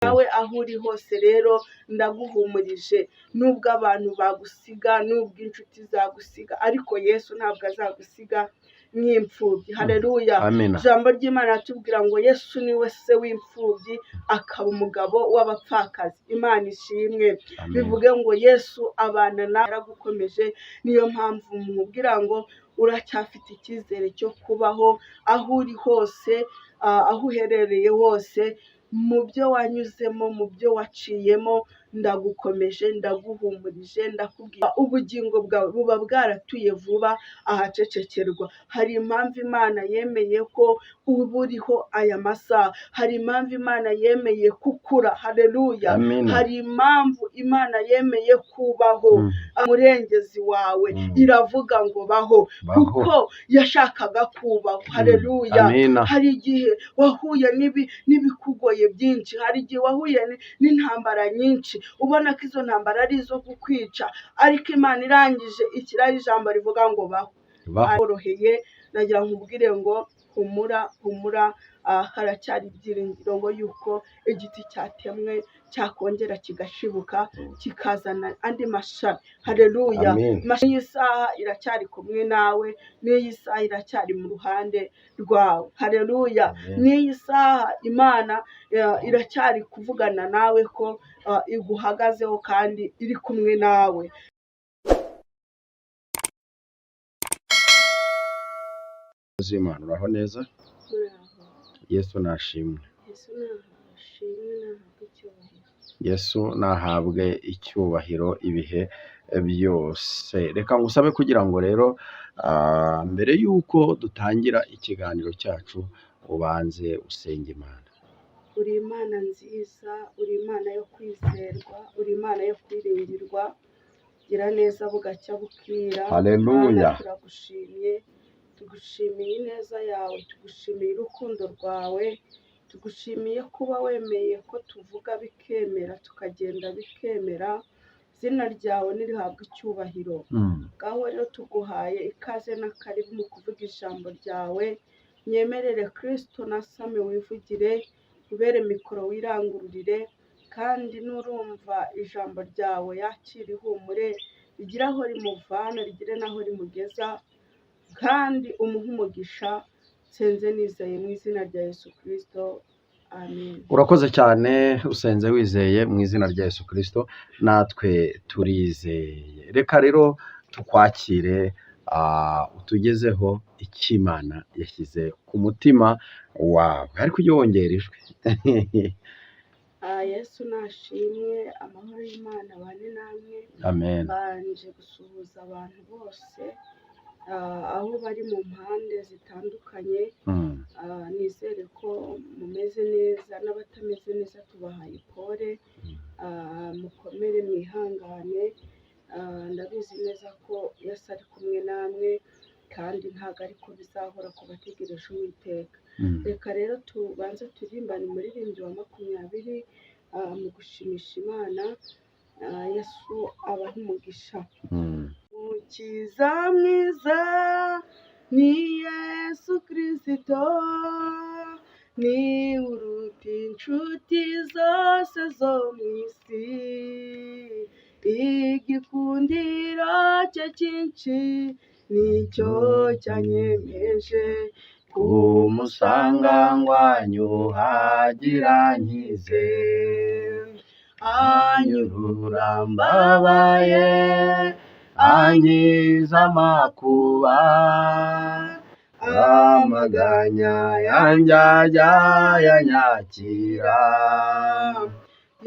Nawe aho uri hose rero ndaguhumurije, nubwo abantu bagusiga, nubwo inshuti zagusiga, ariko Yesu ntabwo azagusiga nk'imfubyi. Haleluya! Amina. Ijambo ry'Imana ratubwira ngo Yesu niwe se w'imfubyi, akaba umugabo w'abapfakazi. Imana ishimwe. Amen. Bivuge ngo Yesu abana nawe, yaragukomeje. Niyo mpamvu mubwira ngo uracyafite icyizere cyo kubaho aho uri hose, aho uherereye hose, mu byo wanyuzemo, mu byo waciyemo. Ndagukomeje, ndaguhumurije, ndakubwira ubugingo bwawe buba bwaratuye vuba ahacecekerwa. Hari impamvu Imana yemeye ko uba uriho aya masaha, hari impamvu Imana yemeye kukura. Haleluya! Amina. Hari impamvu Imana yemeye kubaho. Umurengezi wawe iravuga ngo baho, Baho. kuko yashakaga kubaho. Haleluya! Amina. Hari igihe wahuye n'ibikugoye byinshi, hari igihe wahuye n'intambara nyinshi, ubona ko izo ntambara ari izo kukwica, ariko Imana irangije ikiraho ijambo rivuga ngo baho. Baho. Oroheye, nagira nkubwire ngo humura, humura, haracyari ibyiringiro ngo yuko igiti cyatemwe cyakongera kigashibuka, kikazana andi mashami. Haleluya! Amen. N'iyi saha iracyari kumwe nawe, n'iyi saha iracyari mu ruhande rwawe. Haleluya! Amen. N'iyi saha Imana iracyari kuvugana nawe ko iguhagazeho kandi iri kumwe nawe. Z'Imana, uraho neza? Yesu nashimwe. Yesu nashimwe, nahabwe icyubahiro. Yesu nahabwe icyubahiro ibihe byose. Reka ngusabe kugira ngo rero mbere y'uko dutangira ikiganiro cyacu ubanze usenge Imana. Uri Imana nziza, uri Imana yo kwizerwa, uri Imana yo kwiringirwa. Gira neza bugacya bukira. Haleluya. Mana, turagushimye, tugushimiye ineza yawe, tugushimiye urukundo rwawe, tugushimiye kuba wemeye ko tuvuga bikemera, tukagenda bikemera. Izina ryawe nirihabwe icyubahiro. Ngaho rero tuguhaye ikaze n'akaribu mu kuvuga ijambo ryawe. Nyemerere Kristo na Sami wivugire, ubere mikoro wirangururire, kandi nurumva ijambo ryawe yakire ihumure, rigire aho rimuvana, rigire n'aho rimugeza, kandi umuhe umugisha. Nsenze nizeye mu izina rya Yesu Kristo, amen. Urakoze cyane, usenze wizeye mu izina rya Yesu Kristo, natwe turizeye. Reka rero tukwakire, utugezeho icyo Imana yashyize ku mutima wawe, ariko ujye wongera ijwi. Yesu nashimwe, amahoro y'Imana abane namwe. Amen. Mbanje gusuhuza abantu bose aho bari mu mpande zitandukanye. Nizere ko mumeze neza, n'abatameze neza tubahaye pole, mukomere mwihangane. Ndabizi neza ko Yesu ari kumwe namwe, kandi ntabwo ariko bizahora ku bategereje Uwiteka. Reka rero tubanze turirimbane umuririmbyi wa 20 mu gushimisha Imana. Yesu abahe umugisha. Mukiza mwiza ni Yesu Kristo, ni uruta inshuti zose zo mu isi, igikundiro cye cyinshi nicyo cyanyemeje kumusanga ngwanyuhagira nkize, anyurura mbabaye, ankiza amakuba, amaganya yanjye ajya yanyakira,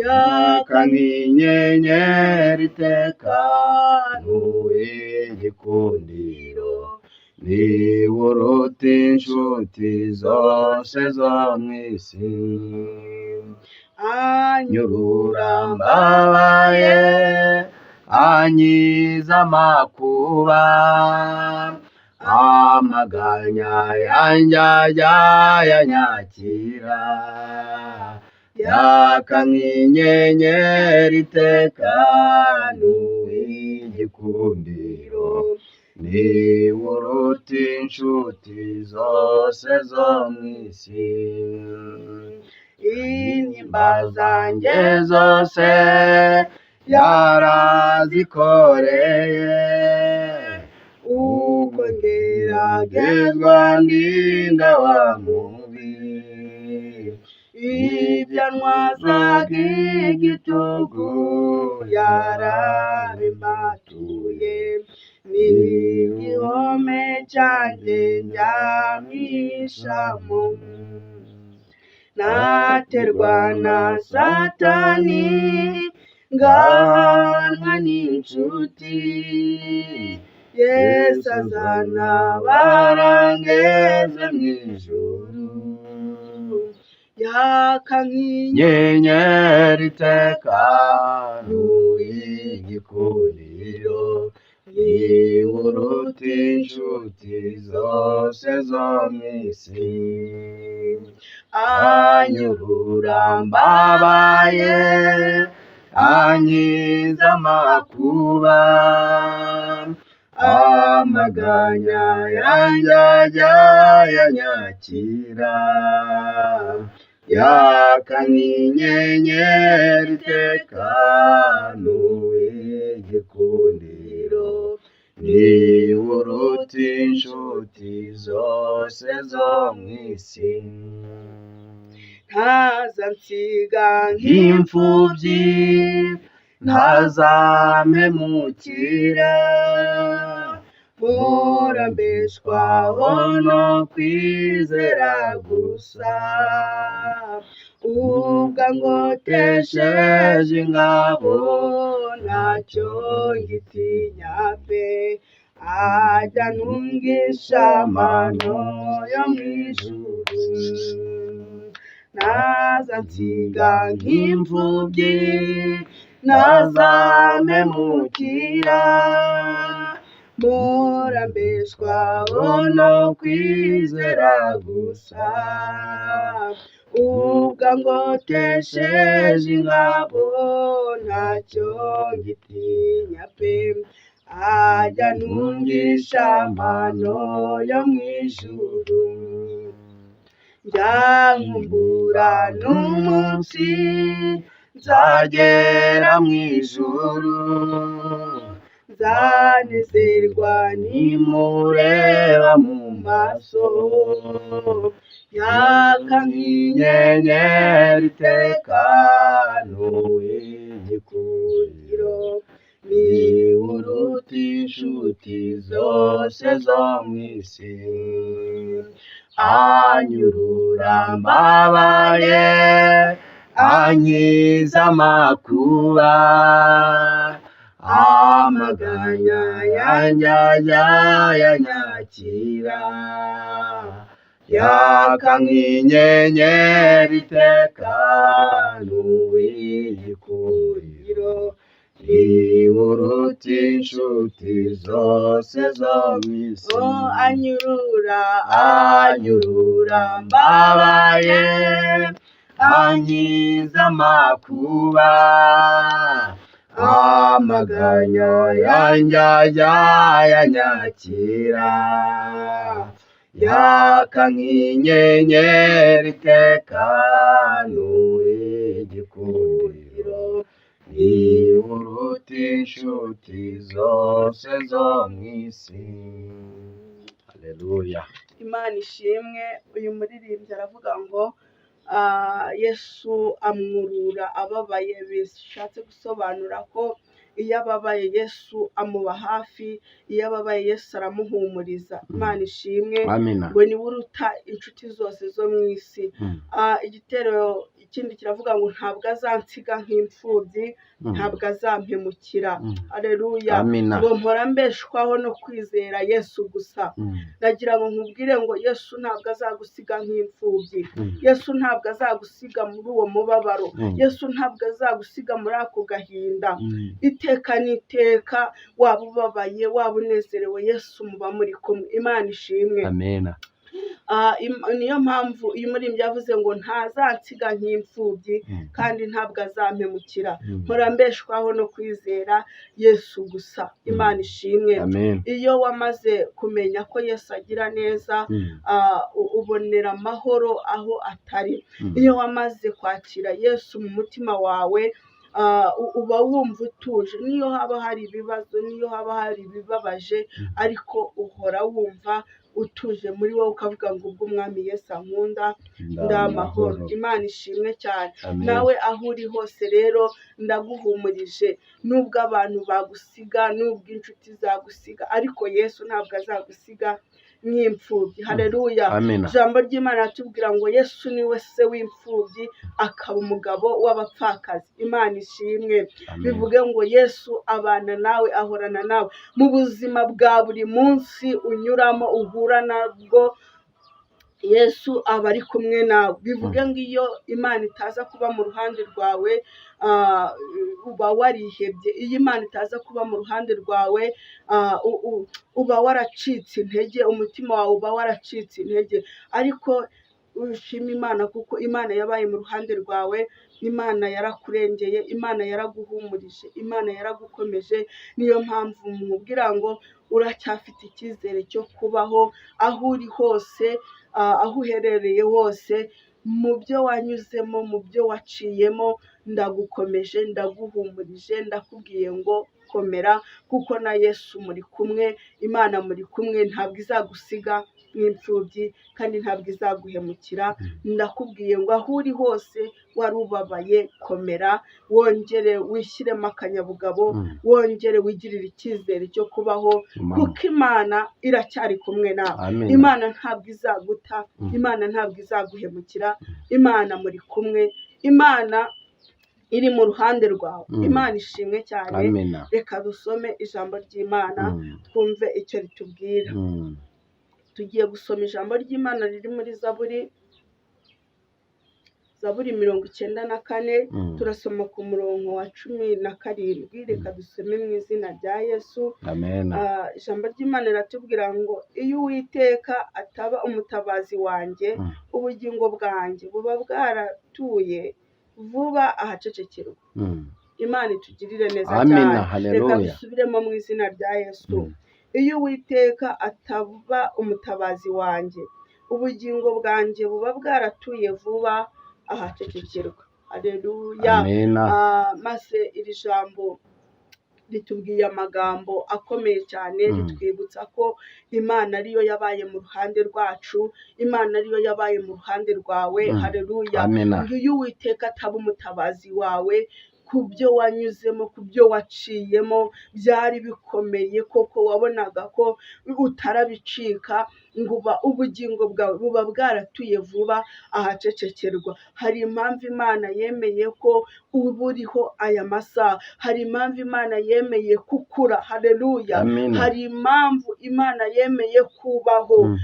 yaka nk'inyenyeri iteka, n'uw'igikundiro, niba uruta inshuti zose zo mu isi. Anyurura mbabaye, ankiza amakuba, amaganya yanjye ajya yanyakira, yaka nk'inyenyeri iteka, n'uw'igikundiro, niba uruta inshuti zose zo mu isi. Intimba zanjye zose yarazikoreye, uko ngeragezwa geragezwa ndinda wa mubi, ibyo ntwazaga igitugu yarabimbatuye, ni igihome cyanjye njyamwishamo, naterwa na Satani ngahanwa n'inshuti, Yesu azantabara ngeze mu ijuru, yaka nyenyeri iteka n'uw'igikundiro, niwe uruta inshuti zose zo mu isi, anyurura mbabaye, ankiza amakuba, amaganya yanjye ajya ayanyakira, yaka nk'inyenyeri iteka n'uw'igikundiro, niwe uruta inshuti zose zo mu isi. Ntazansiga Nk'imfubyi ntazampemukira, murambeshwaho no kwizera gusa, ubwo ngotesheje ingabo ntacyo ngitinya pe, ajya antungisha amano yo mu ijuru, ntazansiga nk'imfubyi, ntazampemukira, murambeshwaho no kwizera gusa, ubwo ngotesheje ingabo ntacyo ngitinya pe, ajya antungisha amano yo mu ijuru, njya n'umunsi nzagera mu ijuru, nzanezerwa nimureba mu maso, yaka nk'inyenyeri iteka n'uw'igikundiro, n'igikundiro, niwe uruta inshuti zose zo mu isi, anyurura mbabaye, ankiza amakuba, amaganya yanjye ajya ayanyakira, yaka nk'inyenyeri iteka n'uw'igikundiro, niwe uruta inshuti zose zo mu isi. Oh, anyurura Anyurura mbabaye, ankiza amakuba, amaganya yanjye ajya ayanyakira, yaka nk'inyenyeri iteka n'uw'igikundiro, niwe uruta inshuti zose zo mu isi. Haleluya. Imana ishimwe. Uyu muririmbyi aravuga ngo Yesu amwurura ababaye, bishatse gusobanura ko iyo ababaye Yesu amuba hafi, iyo ababaye Yesu aramuhumuriza. Imana ishimwe, Amina. ngo niwe uruta inshuti zose zo mu isi. Igitero ikindi kiravuga ngo ntabwo azansiga nk'imfubyi, ntabwo azampemukira. Haleluya. Amina. Ngo mpora mbeshwaho no kwizera Yesu gusa. Nagira ngo nkubwire ngo Yesu ntabwo azagusiga nk'imfubyi, Yesu ntabwo azagusiga muri uwo mubabaro, Yesu ntabwo azagusiga muri ako gahinda. Iteka n'iteka, waba ubabaye waba unezerewe, Yesu muba muri kumwe. Imana ishimwe. Amina. Niyo mpamvu uyu muririmbyi yavuze ngo ntazansiga nk'imfubyi kandi ntabwo azampemukira. Mpora mbeshwaho no kwizera Yesu gusa. Imana ishimwe. Amen. Iyo wamaze kumenya ko Yesu agira neza, ubonera amahoro aho atari. Iyo wamaze kwakira Yesu mu mutima wawe, uba wumva utuje, niyo haba hari ibibazo, niyo haba hari ibibabaje, ariko uhora wumva utuje muri wowe, ukavuga ngo ubwo Umwami Yesu ankunda ndi amahoro. Imana ishimwe cyane. Amen. Nawe aho uri hose rero ndaguhumurije, nubwo abantu bagusiga, nubwo inshuti zagusiga, ariko Yesu ntabwo azagusiga nk'imfubyi. Haleluya. Amen. Ijambo ry'Imana riratubwira ngo Yesu ni we se w'imfubyi, akaba umugabo w'abapfakazi. Imana ishimwe. Amen. Bivuge ngo Yesu abana nawe, ahorana nawe mu buzima bwa buri munsi unyuramo, uhura nabwo, Yesu aba ari kumwe nawe. Bivuge ngo iyo Imana itaza kuba mu ruhande rwawe, uba warihebye. Iyo Imana itaza kuba mu ruhande rwawe, uba waracitse intege, umutima wawe uba waracitse intege. Ariko ushima Imana kuko Imana yabaye mu ruhande rwawe, Imana yarakurengeye, Imana yaraguhumurije, Imana yaragukomeje. Niyo mpamvu mubwira ngo uracyafite icyizere cyo kubaho aho uri hose, aho uherereye hose, mu byo wanyuzemo, mu byo waciyemo. Ndagukomeje, ndaguhumurije, ndakubwiye ngo komera, kuko na Yesu muri kumwe, Imana muri kumwe, ntabwo izagusiga nk'imfubyi kandi ntabwo izaguhemukira. Ndakubwiye ngo aho uri hose wari ubabaye, komera, wongere wishyiremo akanyabugabo, wongere wigirire icyizere cyo kubaho, kuko Imana iracyari kumwe nawe. Amen. Imana ntabwo izaguta, Imana ntabwo izaguhemukira, Imana muri kumwe, Imana iri mu ruhande rwawe. Imana ishimwe cyane. Amen. Reka dusome ijambo ry'Imana, twumve icyo ritubwira. Tugiye gusoma ijambo ry'Imana riri muri Zaburi, Zaburi 94, turasoma ku murongo wa 17. Reka dusome mu izina rya Yesu. Amen. Ijambo ry'Imana riratubwira ngo iyo Uwiteka ataba umutabazi wanjye, ubugingo bwanjye buba bwaratuye vuba ahacecekerwa. Imana itugirire neza Amina. cyane. Reka Haleluya. dusubiremo mu izina rya Yesu. Iyo Uwiteka ataba umutabazi wanjye, ubugingo bwanjye buba bwaratuye vuba ahacecekerwa. Haleluya. Amina. Maze iri jambo ritubwiye amagambo akomeye cyane, ritwibutsa ko Imana ariyo yabaye mu ruhande rwacu, Imana ariyo yabaye mu ruhande rwawe. Haleluya. Amina. Ngo iyo Uwiteka ataba umutabazi wawe, ku byo wanyuzemo, ku byo waciyemo, byari bikomeye koko, wabonaga ko utarabicika, ngo uba ubugingo bwawe buba bwaratuye vuba ahacecekerwa. Hari impamvu Imana yemeye ko uba uriho aya masaha, hari impamvu Imana yemeye kukura. Haleluya. Amina. Hari impamvu Imana yemeye kubaho.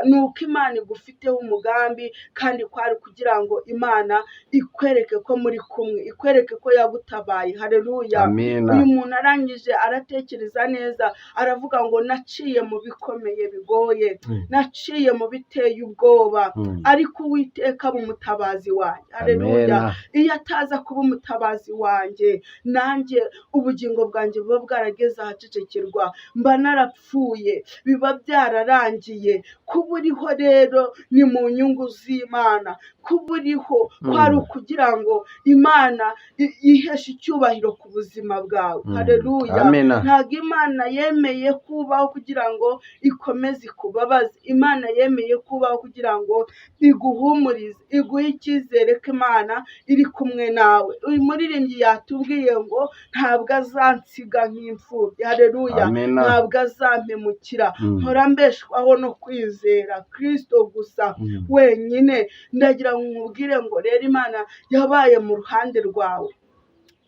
Ni uko Imana igufiteho umugambi, kandi kwari kugira ngo Imana ikwereke ko muri kumwe, ikwereke ko yagutabaye. Haleluya. Amina. Uyu muntu arangije aratekereza neza, aravuga ngo naciye mu bikomeye bigoye, naciye mu biteye ubwoba, ariko Uwiteka aba umutabazi wanjye. Haleluya. Amina. Iyo ataza kuba umutabazi wanjye, nanjye ubugingo bwanjye buba bwarageze ahacecekerwa, mba narapfuye, biba byararangiye. Kuba uriho rero ni mu nyungu z'Imana. Kuba uriho kwari ukugira ngo Imana yiheshe icyubahiro ku buzima bwawe. Haleluya. Amina. Ntabwo Imana yemeye kubaho kugira ngo ikomeze ikubabaze. Imana yemeye kubaho kugira ngo iguhumurize, iguhe icyizere ko Imana iri kumwe nawe. Uyu muririmbyi yatubwiye ngo ntabwo azansiga nk'imfubyi. Haleluya. Amina. Ntabwo azampemukira. Mpora mbeshwaho no kwizera Kristo gusa wenyine. Ndagira ngo nkubwire ngo rero Imana yabaye mu ruhande rwawe.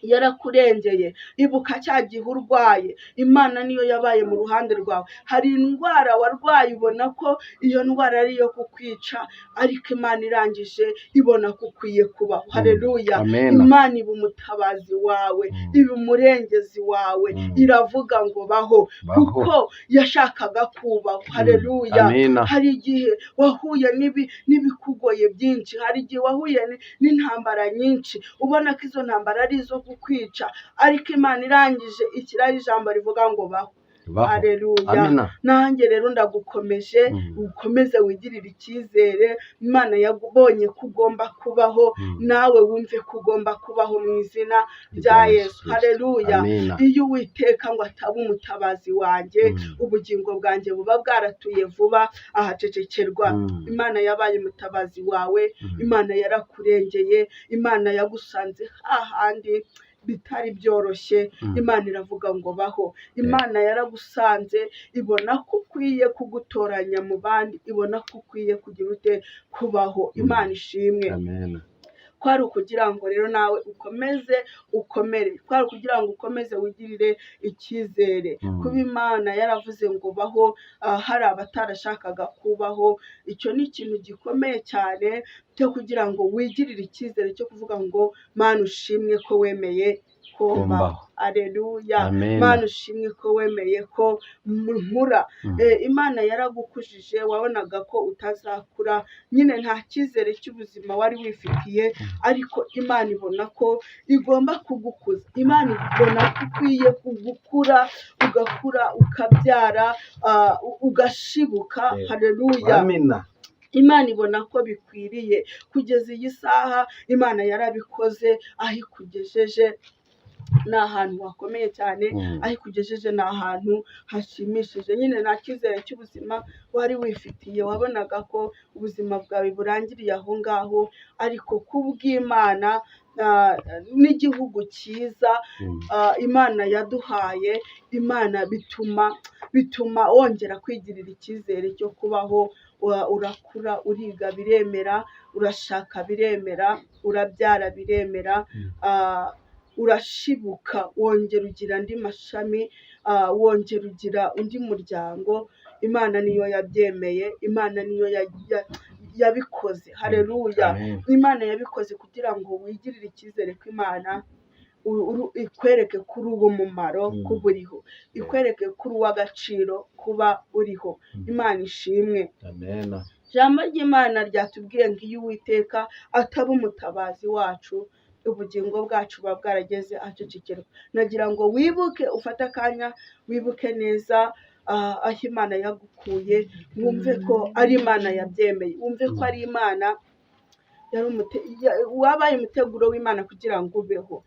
Yarakurengeye. Ibuka cya gihe urwaye, Imana niyo yabaye mu ruhande rwawe. Hari indwara warwaye ubona ko iyo ndwara ari iyo kukwica, ariko Imana irangije ibona ko ukwiye kubaho. Haleluya. Amen. Imana iba umutabazi wawe, iba umurengezi wawe, iravuga ngo baho, Baho. kuko yashakaga kubaho. Haleluya. Amena. Hari igihe wahuye n'ibikugoye byinshi, hari igihe wahuye n'intambara nyinshi, ubona ko izo ntambara ari izo kukwica, ariko Imana irangije ishyiraho ijambo rivuga ngo baho. Baho. Haleluya. Amena. Nanjye rero ndagukomeje, ukomeze wigirire icyizere. Imana yabonye ko ugomba kubaho, nawe wumve ko ugomba kubaho mu izina rya Yesu. Kristo. Haleluya. Amena. Iyo Uwiteka ngo ataba umutabazi wanjye, ubugingo bwanjye buba bwaratuye vuba ahacecekerwa. Imana yabaye umutabazi wawe, Imana yarakurengeye, Imana yagusanze hahandi bitari byoroshye, Imana iravuga ngo baho. Imana yaragusanze ibona ko ukwiye kugutoranya mu bandi, ibona ko ukwiye kugira ute? Kubaho. Imana ishimwe. Amen. Kwari ukugira ngo rero nawe ukomeze ukomere, kwari ukugira ngo ukomeze wigirire icyizere. Kuba Imana yaravuze ngo baho, hari abatarashakaga kubaho, icyo ni ikintu gikomeye cyane cyo kugira ngo wigirire icyizere cyo kuvuga ngo Mana ushimwe ko wemeye ko mbaho. Mbaho. Aleluya. Amen. Mana ushimwe ko wemeye ko nkura. Imana yaragukujije, wabonaga ko utazakura, nyine nta cyizere cy'ubuzima wari wifitiye, ariko Imana ibona ko igomba kugukuza. Imana ibona ko ukwiye gukura, ugakura, ukabyara, ugashibuka. Haleluya. Amina. Imana ibona ko bikwiriye. Kugeza iyi saha Imana yarabikoze, aho ikugejeje ni ahantu hakomeye cyane, aho ikugejeje ni ahantu hashimishije. Nyine nta cyizere cy'ubuzima wari wifitiye, wabonaga ko ubuzima bwawe burangiriye aho ngaho, ariko kubw'Imana n'igihugu cyiza Imana yaduhaye, Imana bituma wongera kwigirira icyizere cyo kubaho. Urakura, uriga biremera, urashaka biremera, urabyara biremera, urashibuka, wongera ugira andi mashami, wongera ugira undi muryango. Imana niyo yabyemeye, Imana niyo yabikoze. Haleluya. Amen. Imana yabikoze kugira ngo wigirire icyizere ko Imana ikwereke ko uri uw'umumaro kuba uriho, ikwereke ko uri uw'agaciro kuba uriho. Imana ishimwe. Amen. Ijambo ry'Imana ryatubwiye ngo iyo Uwiteka ataba umutabazi wacu, ubugingo bwacu buba bwarageze ahacecekerwa. Nagira ngo wibuke, ufate akanya wibuke neza aho Imana yagukuye, wumve ko ari Imana yabyemeye, wumve ko ari Imana wabaye umuteguro w'Imana kugira ngo ubeho.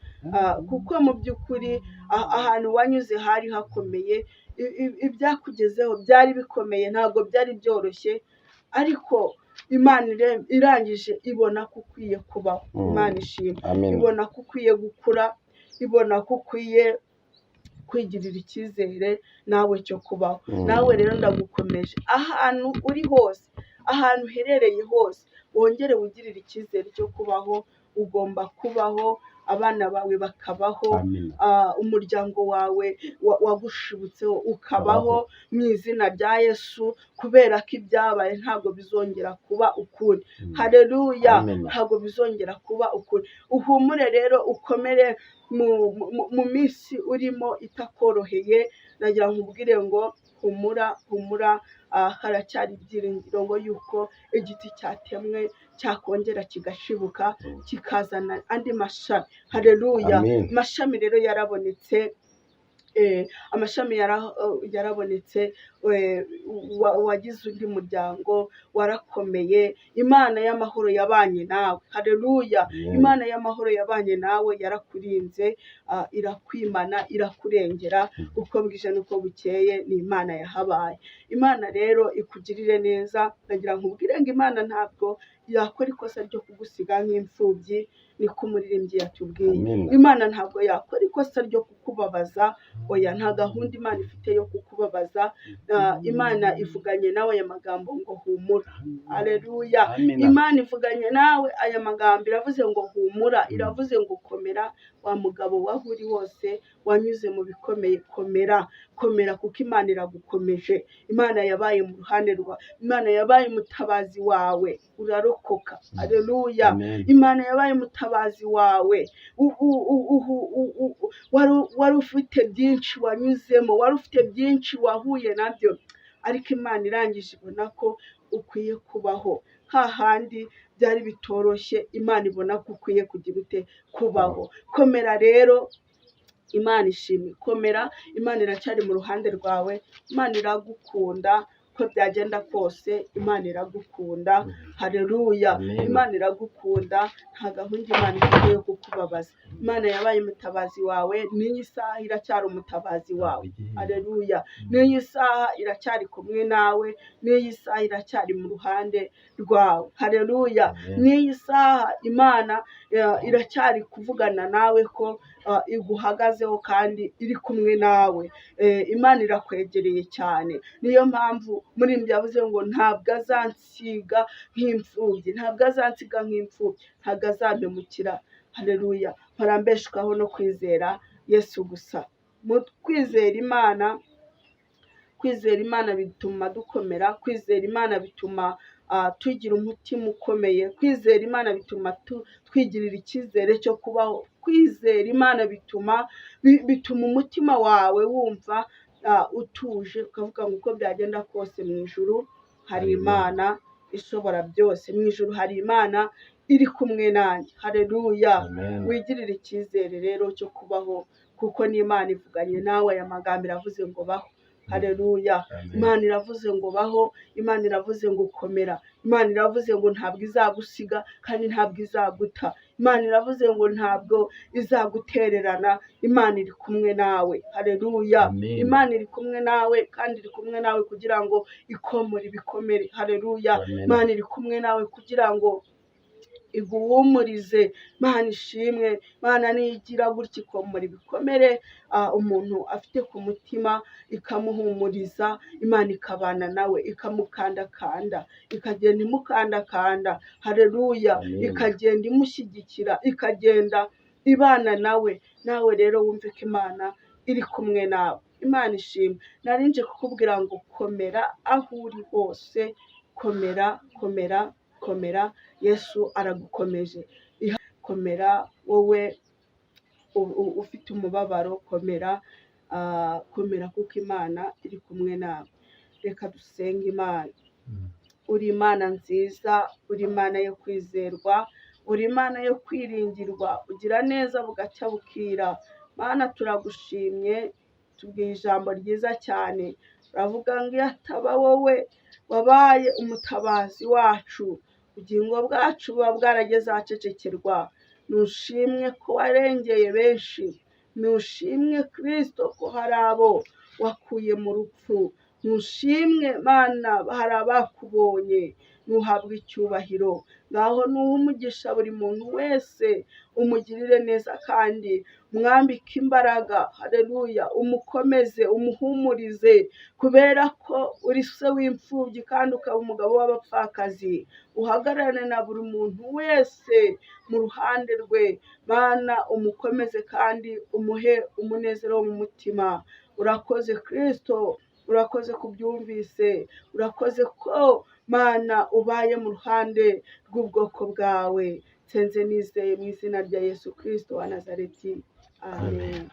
Kuko mu by'ukuri ahantu wanyuze hari hakomeye, ibyakugezeho byari bikomeye, ntabwo byari byoroshye, ariko Imana irangije ibona ko ukwiye kubaho. Imana ishimwe. Amen. Ibona ko ukwiye gukura, ibona ko ukwiye kwigirira icyizere nawe cyo kubaho. Nawe rero ndagukomeje, ahantu uri hose, ahantu uherereye hose, wongere wigirire icyizere cyo kubaho. Ugomba kubaho, abana bawe bakabaho, Amen. Umuryango wawe wagushibutseho ukabaho mu izina rya Yesu, kubera ko ibyabaye ntabwo bizongera kuba ukundi. Haleluya. Amen. Ntabwo bizongera kuba ukundi. Uhumure rero, ukomere mu minsi urimo itakoroheye. Nagira ngo nkubwire ngo humura, humura, haracyari ibyiringiro ngo yuko igiti cyatemwe cyakongera kigashibuka, kikazana andi mashami. Haleluya. Amen. Amashami rero yarabonetse, amashami yarabonetse, wagize undi muryango, warakomeye. Imana y'amahoro yabanye nawe. Haleluya. Amen. Imana y'amahoro yabanye nawe, yarakurinze, irakwimana, irakurengera, uko bwije n'uko bukeye ni Imana yahabaye. Imana rero ikugirire neza. Ndagira ngo nkubwire ngo Imana ntabwo yakora ikosa ryo kugusiga nk'imfubyi, niko umuririmbyi yatubwiye. Amina. Imana ntabwo yakora ikosa ryo kukubabaza, oya, nta gahunda Imana ifite yo kukubabaza. Imana ivuganye nawe aya magambo ngo humura. Haleluya. Amina. Imana ivuganye nawe aya magambo, iravuze ngo humura, iravuze ngo komera, wa mugabo waho uri hose wanyuze mu bikomeye, komera, komera, kuko Imana iragukomeje. Imana yabaye mu ruhande rwawe, Imana yabaye umutabazi wawe, urarokoka. Haleluya. Amen. Imana yabaye umutabazi wawe. Wari ufite byinshi wanyuzemo, wari ufite byinshi wahuye nabyo, ariko Imana irangije ibona ko ukwiye kubaho. Hahandi byari bitoroshye, Imana ibona ko ukwiye kugira ute? Kubaho. Komera rero, Imana ishimwe. Komera, Imana iracyari mu ruhande rwawe, Imana iragukunda uko byagenda kose, Imana iragukunda. Haleluya. Amen. Imana iragukunda, nta gahunda Imana ifite yo kukubabaza. Imana yabaye umutabazi wawe, n'iyi saha iracyari umutabazi wawe. Haleluya. N'iyi saha iracyari kumwe nawe, n'iyi saha iracyari mu ruhande rwawe. Haleluya. Amen. N'iyi saha Imana iracyari kuvugana nawe ko iguhagazeho kandi iri kumwe nawe. Imana irakwegereye cyane. Niyo mpamvu muririmbyi yavuze ngo ntabwo azansiga nk'imfubyi, ntabwo azansiga nk'imfubyi, ntabwo azampemukira. Haleluya. Mpora no kwizera Yesu gusa. Mu kwizera Imana, kwizera Imana bituma dukomera, kwizera Imana bituma tugira umutima ukomeye, kwizera Imana bituma twigirira icyizere cyo kubaho, kwizera Imana bituma umutima wawe wumva utuje, ukavuga ngo uko byagenda kose mu ijuru hari Imana ishobora byose, mu ijuru hari Imana iri kumwe nanjye. Haleluya. Amen. Wigirire icyizere rero cyo kubaho, kuko n'Imana ivuganye nawe aya magambo, iravuze ngo baho. Haleluya. Amen. Imana iravuze ngo baho, Imana iravuze ngo komera, Imana iravuze ngo ntabwo izagusiga kandi ntabwo izaguta, Imana iravuze ngo ntabwo izagutererana, Imana iri kumwe nawe. Haleluya. Amen. Imana iri kumwe nawe kandi iri kumwe nawe kugira ngo ikomore ibikomere. Haleluya. Amen. Imana iri kumwe nawe kugira ngo iguhumurize. Imana ishimwe. Imana niyo igira gutya ikomora ibikomere umuntu afite ku mutima, ikamuhumuriza, Imana ikabana nawe, ikamukandakanda, ikagenda imukandakanda. Haleluya. Amen. Ikagenda imushyigikira, ikagenda ibana nawe. Nawe rero wumve ko Imana iri kumwe nawe. Imana ishimwe. Nari nje kukubwira ngo komera aho uri hose, komera, komera, komera, Yesu aragukomeje. Komera wowe ufite umubabaro, komera, komera kuko Imana iri kumwe nawe. Reka dusenge Imana. Uri Imana nziza, uri Imana yo kwizerwa, uri Imana yo kwiringirwa, ugira neza bugacya bukira. Mana turagushimye, tubwiye ijambo ryiza cyane, uravuga ngo iyo ataba wowe wabaye umutabazi wacu, ubugingo bwacu buba bwarageze ahacecekerwa. Nushimwe ko warengeye benshi, nushimwe Kristo ko hari abo wakuye mu rupfu, nushimwe Mana hari abakubonye, nuhabwe icyubahiro. Ngaho nuhe umugisha buri muntu wese, umugirire neza kandi umwambike imbaraga. Haleluya. Umukomeze, umuhumurize, kubera ko uri se w'imfubyi kandi ukaba umugabo w'abapfakazi. Uhagararane na buri muntu wese mu ruhande rwe. Mana umukomeze kandi umuhe umunezero wo mu mutima. Urakoze Kristo, urakoze kubyumvise, urakoze ko Mana ubaye mu ruhande rw'ubwoko bwawe. Nsenze nizeye mu izina rya Yesu Kristo wa Nazareti. Amen. Amen.